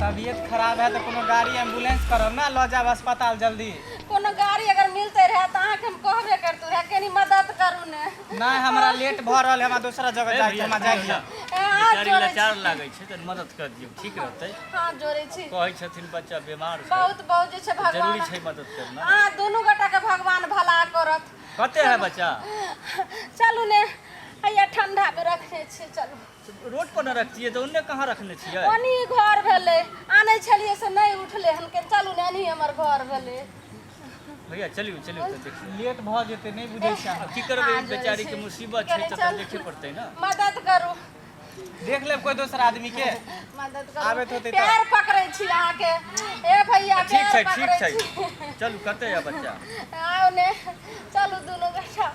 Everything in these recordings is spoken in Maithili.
तबियत खराब है तऽ कोनो गाड़ी एम्बुलेंस करब ने, लऽ जायब अस्पताल जल्दी। कोनो गाड़ी अगर मिलते रहे तऽ अहाँके हम कहबे करतू रहे, कनी मदद करू ने। नहि, हमरा लेट भऽ रहल है, हमरा दोसरा जगह जाइके है, हमरा जाइके है। ए, हाथ बेचारी जोड़ै लाचार छी। लागै छै, तनी मदद कर दियौ, ठीक रहतै। हाथ जोड़ै छी। कहै छथिन बच्चा बीमार छै। बहुत बहुत जे छै भगवान जरूरी छै मदद करना। अहाँ दुनू गोटा के भगवान भला करत। कते है बच्चा? चलू ने, हैया ठंडा मे रखने छियै, चलू। रोड पर न रखतियै तऽ ओन्ने कहाँ रखने छियै? ओनी घर भेलै, आनै छलियै से नहि उठलै हन के। चलू ने, एनही हमर घर भेलै। भैया, चलियौ चलियौ तऽ देखियौ। लेट भऽ जेतै, नहि बुझै छियै अहाँ। की करबै, हाथ जोड़ै बेचारी के छी। मुसीबत छै कनि तऽ चलू। देखे पड़तै ने। मदद करू। देख लेब कोई दोसर आदमी के। मदद करू। आबैत होतै तऽ। पैर पकड़ै छी अहाँके, ए भैया। ठीक पैर छै, ठीक पकड़ै छै। छी। चलू, कते है बच्चा? आउ ने, चलू दुनू गोटा।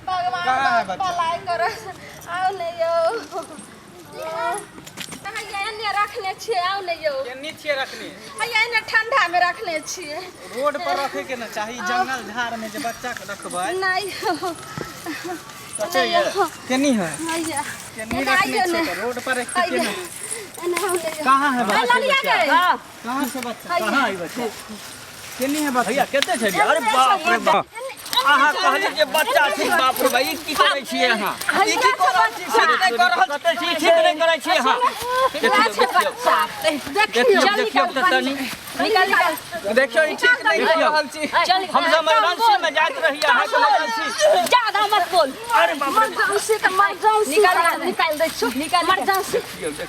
भगवान कहाँ है बहुत बच्चा? भलाई करत। आउ ने यौ, हैया एने रखने छियै, आउ ने यौ। केन्नी छियै रखने? हैया एने ठंडा में रखने छियै। रोड पर रखे के न चाही, जंगल झाड़ में जे बच्चा के रखबै। नहि यौ। कते नहि यौ। ये? केन्नी है? हैया। केन्नी एना रखने आइयौ छियै ने। तऽ रोड पर रखते हैया। केना? एना आउ ने यौ। कहाँ है बच्चा? ललिया गए। कहाँ छै बच्चा? कहाँ है बच्चा? केन्नी है बच्चा? भैया, कते छै? अरे बाप रे बाप, अहाँ कहलियै जे बच्चा छै। बाप रे बाप, ई की करै छियै अहाँ? ई की कऽ रहल छी? ठीक नहि कऽ रहल। कते छी, ठीक नहि करै छियै अहाँ। देखियौ देखियौ देखियौ। देखियौ देखियौ तऽ तनी। निकाल निकाल। देखियौ, ई ठीक नहि कऽ रहल छी। हम सब इमरजेंसी में जाइत रहियै, अहाँके इमरजेंसी। ज्यादा मत बोल। अरे बाप रे। इमरजेंसी तऽ इमरजेंसी निकाल, निकाल दै छी। इमरजेंसी।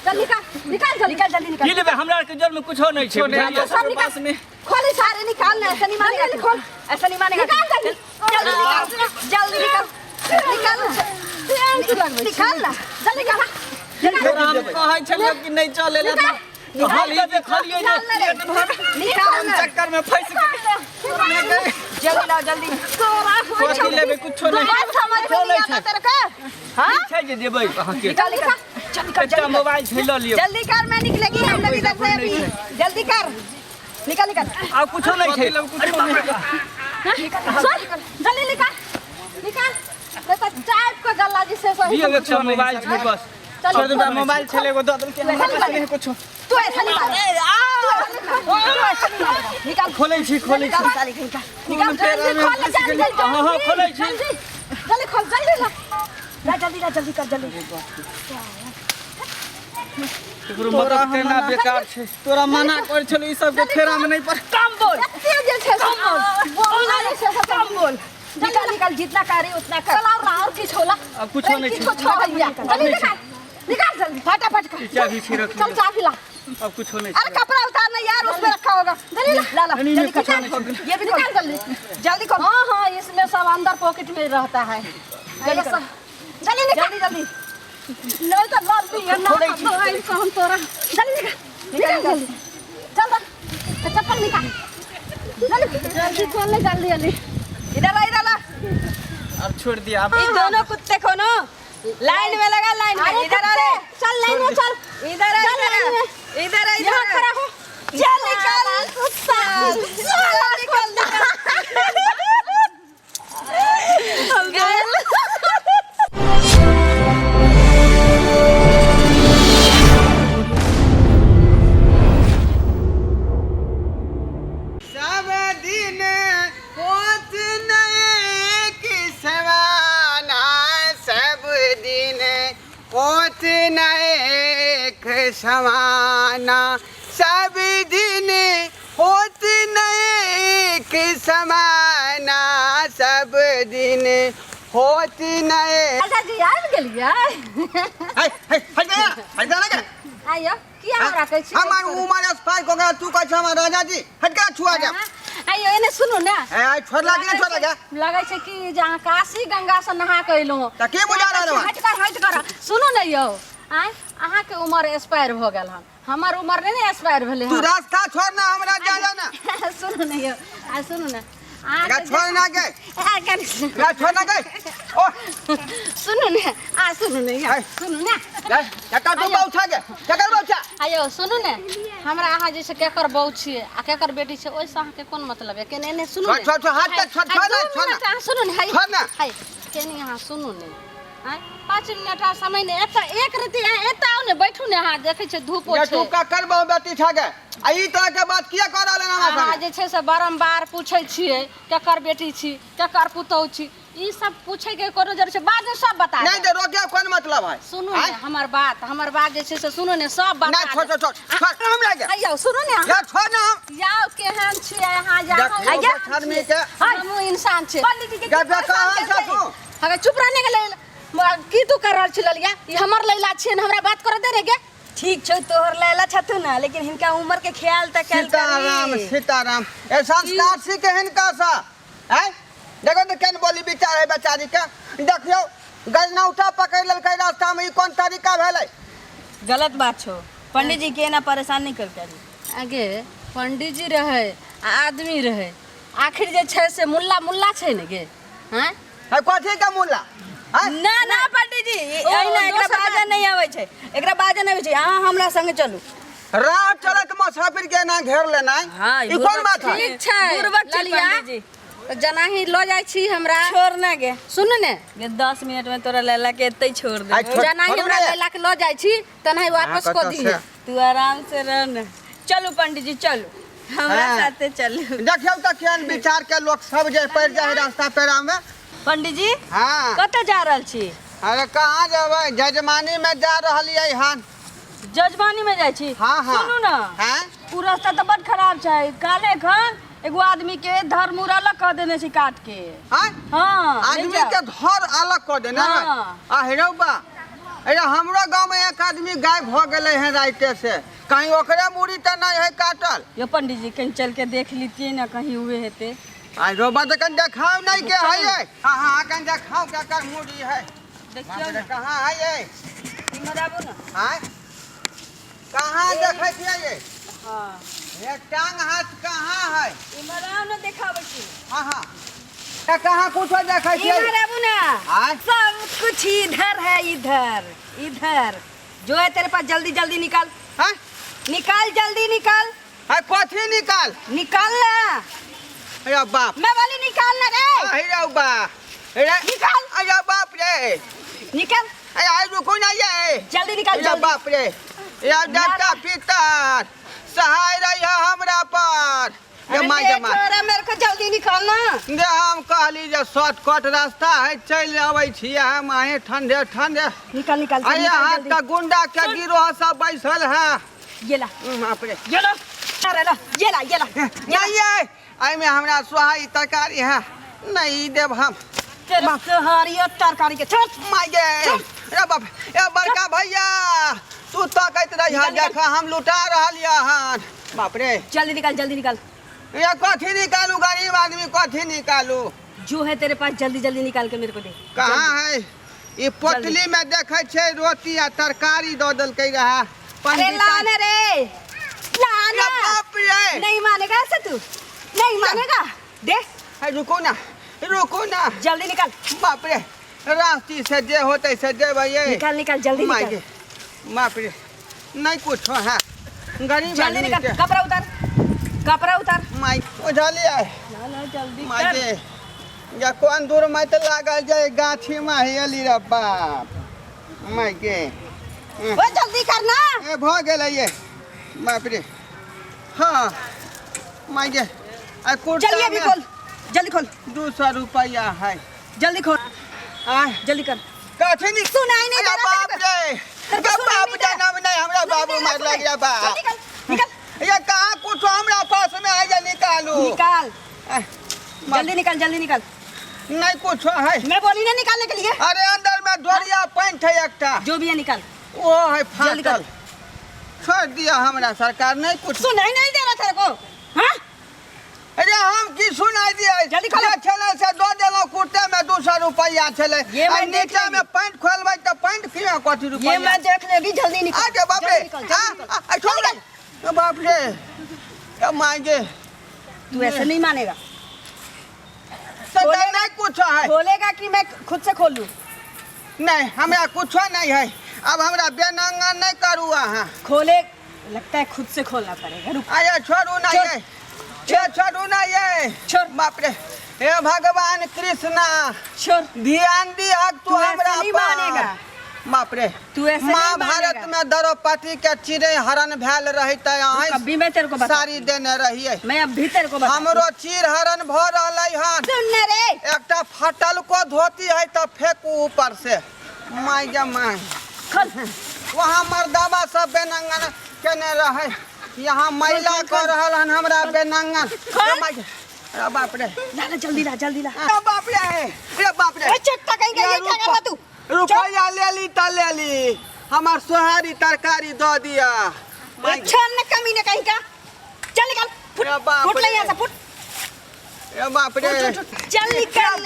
चल निकाल, निकाल जल्दी, निकाल जल्दी, निकाल। की लेबै? हमरा आरके जर में कुछो नहि छै, नहि, बुझलियै? सब निकाल। पास में खोली सारे, निकाल ना, ऐसा नहीं मानेगा तू। खोल, ऐसा नहीं मानेगा। निकाल जल्दी, जल्दी निकाल, जल्दी निकाल, निकाल, निकाल ना, जल्दी निकाल। तोरा हम कहै छलियौ कि नहि चले ला तऽ हम तऽ देखलियै जे निकाल ना रे, निकाल कोन ना। चक्कर में फंसि गेल। जल्दी लाओ जल्दी। कथी लेबै? कुछो नहि। बात समझ में नहीं आता तेरे को। हाँ। की छै जे देबै अहाँके? निकाल निकाल, चल निकाल। एकटा जल्दी कर। मोबाइल छै, लऽ लियौ। जल्दी कर, मैं निकलेगी, हम लोग इधर से अभी। जल्दी कर, निकाल निकाल। आब कुछो नहि छै। कथी लेबै? कुछो नहि। सुन, जल्दी निकाल निकाल, नहीं तो चाय को गल्ला जिसे सही। लियौ, एकटा मोबाइल छै बस। चल। छोड़ दे, मोबाइल छलै एगो दऽ देलकै, हमरा पास नहि है कुछो। तू ऐसा निकाल, तू ऐसा निकाल, निकाल। खोलै छी, खोलै छी। निकाल साली, निकाल निकाल, जल्दी खोल, जल्दी जल्दी। हाँ, हाँ, खोलै छी। जल्दी जल्दी खोल, जल्दी ला ला, जल्दी ला, जल्दी कर जल्दी। केकरो मदद केना बेकार छै। तोरा मना करै छलौ, ई सबके फेरा में नहि पड़। कम बोल, एते जे छै कम बोल, बोलना जे छै से कम बोल। निकाल निकाल, जितना कर रही उतना कर। चल और किछ होला? अब कुछो नहि छै। किछो छो भैया, जल्दी निकाल निकाल, जल्दी फटाफट कर। ई चाभी छी, रख चल लियौ। चाबी ला। अब कुछो नहि अरे छै। कपड़ा उतारना यार, उसमें रखा होगा। जल्दी ला ला ला। नहीं, नहीं, जल्दी कुछ निकाल नहीं। ये भी निकाल, जल्दी जल्दी खोल। हाँ हाँ, इसमें सब अंदर पॉकेट में रहता है। जल्दी कर, जल्दी निकाल, जल्दी जल्दी, नहीं तो लड़ दी है ना। तो आई को हम तोरा। जल्दी निकाल निकाल जल्दी, चल बा तो चप्पल निकाल, जल्दी जल्दी खोल ले, जल्दी जल्दी। इधर आ, इधर आ। अब छोड़ दिया अब। ये दोनों कुत्ते को ना लाइन में लगा, लाइन में। अरे इधर आ रे। कुत्ते, चल लाइन में चल। इधर आ। चल इधर आ। लाइन में। इधर आ। यहाँ इधर आ। खड़ा हो। चल निकल, चल निकल निकल। सब दिन होत नहीं कि सवाना, सब दिन होत नहीं समाना, सब दिन होत नहीं समाना, सब दिन होत नहीं। चाचा जी, आबि गेलियै? है है, हट जा, हट जा ना के। आइयो, किया हमरा कहै छी? हमर उमर स्पाई को तू कहै छ हमर राजा जी, हट के छुआ जा। आइयो, एने सुनू ने। ए आई, छोड़ला कि नहीं छोड़ला जा? लगै छै कि जे अहाँ काशी गंगा से नहा के अयलहुँ। तऽ के बुझा रहल हन? हटि कर, हटि कर। सुनू ने यौ, आँय, अहाँके उमर एक्सपायर भऽ गेल हन, हमर उमर नहि ने एक्सपायर भेलै तू हन। रास्ता छोड़ ना, हमरा जा जा ना। सुनू ने यौ, आ सुनू ने एकरा अहाँके छोड़ ना के। आ, कनि एकरा छोड़ ना के। ओ सुनू ने, आ सुनू ने यौ, आइ। सुनू ने। जा चक्कर तू बहु के चक्कर बहु छा। आयौ, सुनू ने, हमरा अहाँ जे छै केकर बहू छियै आ केकर बेटी छै, ओहिसँ अहाँके कोन मतलब यऽ? केने एने सुनू छोड़, ने। छोड़, छोड़, हाथ तक छोड़, हाय, छोड़ ना, दू छोड़ ना। मिनट अहाँ सुनू ने, हाय। छोड़ ना। हाय, केने अहाँ सुनू ने। आँय 5 मिनट आ समय नहि एतऽ एक रति अहाँ एतऽ आउ ने, बैठू ने। अहाँ देखै छियै धूपो ये छै। तू का करबो बेटी छगे, आ ई तरह के बात किया कर रहल हमरा अहाँ संगे? जे छै से बारम्बार पूछै छियै, केकर बेटी छी, केकर पुतहु छी। ई सब पूछै के कोनो जरूरत छै? बादमे सब बता नहीं देब। तो रोके कोन मतलब है? सुनू ने। आँय? हमर बात जे छै से सुनू ने, सब बता नहीं, छोड़। देब। छोड़, छोड़, छोड़ हमरा के। आइयौ, सुनू ने अहाँ। या छोड़ ना हम। जाउ, केहन छियै अहाँ? जाउ। देखियौ आदमी के। हमहूँ इंसान छियै। पंडित जी के जब कहाँ छ तू? अगर चुप रहने के लेल की तू कर रहल छी ललिया? ई हमर लैला छियै ने, हमरा बात करऽ दे रे गे। ठीक छौ, तोहर लैला छथु ना, लेकिन हिनका उम्र के ख्याल त कैल सीताराम। करी। सीताराम, ए संस्कार सीखे हिनका सा। हैं, देखो तो केन बोली विचार है बेचारी के। देखियो, गजनौटा पकड़ लेलकै रास्ता में। ई कोन तरीका भेलै? गलत बात छौ पंडित जी के, एना परेशान नहीं कर करी। आगे पंडित जी रहै आ आदमी रहै, आखिर जे छै से मुल्ला मुल्ला छै ने गे। हैं? है कथी के मुल्ला हैं? ना ना पंडित जी, ओ, एहिना एकरा दोसर बाजा नहीं आबै छै, एकरा बाजा नहीं आबै छै। अहाँ हमरा संगे चलू। राह चलत मुसाफिर के ना घेर लेना, हाँ, ई कोन बात है? ठीक छै। बुड़बक छै। ललिया, पंडित जी। तऽ जेनाही लऽ जाइ छी हमरा। छोड़ ना गे। सुनू ने। गे, 10 मिनट में तोरा लैला के एते छोड़ दे। आइ छोड़- जेनाही छोड़ू हमरा ने। लैला के लऽ जाइ छी, तेनाही वापस हाँ, कऽ कतऽ दिहे। से? तू आराम से रह न। चलू पंडित जी, चलू हमरा हाँ। साथे चलू। देखियौ तऽ केहन विचार के लोक सब जे पड़ि जाइ है रास्ता पेरा में। पंडित जी। हाँ। कतऽ जा रहल छी? अरे, कहाँ जेबै? जजमानी में जा रहलियै हन। जजमानी में जाइ छी? हाँ। सुनू ना। हाँ। उ रास्ता तऽ बड खराब छै। काल्हे खन एगो आदमी के धड़ मुड़ अलग कऽ देने छै काट के। हाँ? हाँ, ले आदमी जाओ। के धर अलग कऽ देने? हाँ। आ हेरौ बा, अरे हमरो गांव में एक आदमी गायब हो गेलै है राइते से। कहीं ओकरे मुड़ी तऽ नहीं है काटल? यो पंडित जी, कहीं चल के देख लीतिए ना, कहीं हुए हेते। आ रोबा तऽ कनि देखाउ नहीं के है ये। हाँ हाँ, कनि देखाउ केकर मुड़ी है। देखियौ बाप रे, ना। कहाँ है ये? इम्हर आबू ना। आँय, कहाँ देखै छियै ये? हाँ। ये टांग हाथ कहाँ है? इम्हर आउ ना, देखाबै छी। हाँ, ये कहाँ कुछो देखै छियै? इम्हर आबू ना। आँय? सब कुछ इधर है, इधर इधर। जो है तेरे पास, जल्दी जल्दी निकाल। हाँ? निकाल, जल्दी निकाल। है कथी निकाल? निकाल ना। अरे बाप। मैं वाली निकाल ना रे। अरे बा, अरे। निकाल। अरे बाप रे। निकाल। अरे आई, रुको ना ये। जल्दी निकाल। अरे जल्दी। बाप रे, ये देवता पितर सहाय रही है हमरा पर ये। अरे माय ले जमा छोरा, मेरे को जल्दी निकालना। जे हम कहली जे शॉर्टकट रास्ता है, चलि अबै छियै हम अहीं ठंडे ठंडे। निकाल, निकाल। अरे निकाल यहाँ जल्दी। तऽ गुंडा के गिरोह सब बैसल है। ये ला। बाप रे। ये ला, अरे ला, ये ला, ये ला। नहीं ये एहिमे हमरा सोहाई तरकारी है, नहीं देब हम। तेरे सोहारी और तरकारी के छोड़। माय गे, रे बाप, ए बड़का भैया, तू तकैत रही। निकाल, देख, हम लुटा रहलियै हन। बाप रे। जल्दी निकाल, जल्दी निकाल। ये कथी निकालू? गरीब आदमी कथी निकालू? जो है तेरे पास, जल्दी जल्दी निकाल के मेरे को दे। कहाँ है ई पोटली में? देखै छै रोटी आ तरकारी दऽ देलकै रहे। अरे पंडित लाना रे, लाना। अरे बाप रे। नहीं मानेगा ऐसे तू, नहीं मानेगा। दे। है, रुको ना, रुको ना। जल्दी निकाल। बाप रे, रास्ती से जे होते से देबै ये। निकाल, निकाल, जल्दी माय निकाल। गे, बाप रे, नहीं कुछो है गरीब जल्दी आदमी निकाल। के। कपड़ा उतार, कपड़ा उतार। माय, बुझलियै? ना ना, जल्दी माय कर। गे, या कोन दूर में तऽ लागल जे गाछी में एली रे बाप। माय गे। ओ जल्दी करना। ए भऽ गेलै ये। बाप रे, हाँ, माय गे, आ कुर्ता जल्दी अभी में खोल, जल्दी खोल। 200 रुपया है। जल्दी खोल। आय? जल्दी कर। कथी नहीं? सुनाई नहीं अरे दे रहा बाप तेरे को। रे। तेरे को सुनाई बाप नहीं दे रहा। जनम नहीं हमरा बाबू नहीं मार दे रहा, लग बाप। जल्दी निकाल, निकाल। ये कहाँ कुछ हमरा पास में है जे निकालू? निकाल। आह, जल्दी निकाल, जल्दी निकाल। नहीं कुछ है। मैं बोली ना निकालने के लिए। अरे, अंदर में डोरिया पैंट है एकटा। जो भी है, निकाल। वो है जल्दी कर। फाटल। छोड़ दिया हमरा सरकार, नहीं कुछ। सुनाई नहीं दे रहा तेरे को? हाँ? अरे, हम की सुनाई दिया? जल्दी खोलो। जे छलै से दऽ देलहुँ। कुर्ते में 200 रुपया छलै। ये मैं आ देख नीचा लेंगी। में पैंट खोलबै तऽ पैंट किया कथी रुपया? ये मैं देख लेगी, जल्दी निकाल। अरे बाप रे। जल्दी निकाल, जल्दी आ, निकाल। आ, आ, छोड़ दे। बाप रे, ए माय गे। तू ऐसे नहीं मानेगा। तो खोलेगा? नहीं कुछ है। खोलेगा कि मैं खुद से खोल लूँ? नहीं, हमरा कुछो नहीं है। अब हमरा बेनंगा नहीं करू अहाँ। खोले, लगता है खुद से खोलना पड़ेगा, रुक। अरे, छोड़ू ना। छोड़। ये ये छोड़ू ना ये। छोड़। बाप रे, हे भगवान कृष्णा, छोड़। ध्यान दिहक तू तू ऐसे हमरा नहीं पर। मानेगा। बाप रे, तू ऐसे नहीं महाभारत मानेगा। में द्रौपदी के चिड़ै हरण भेल रही त अहीं अभी मैं तेरे को बता, साड़ी देने रहियै। मैं अभी तेरे को बता। हमरो चीर हरण भ रहलै हन। सुन न रे। एकटा फटल को धोती है त फेंकू ऊपर से। My गे my. वहाँ मर्दाबा सब बेनंगन केने रहे, यहाँ महिला कर रहल हन हमरा बेनंगन। रे my गे, अरे बाप रे। ला ला जल्दी ला, जल्दी ला। अरे बाप रे, अरे बाप रे। ओए चट्टा कहीं गई, क्या करबा तू? रुपया ले ली त ले ली, हमर सोहारी तरकारी दऽ दिया। छोड़ न कमीने कहीं का, चल निकल, फुट। अरे बाप फुट ले रे। यहाँ से, फुट। अरे बाप रे। चल निकल।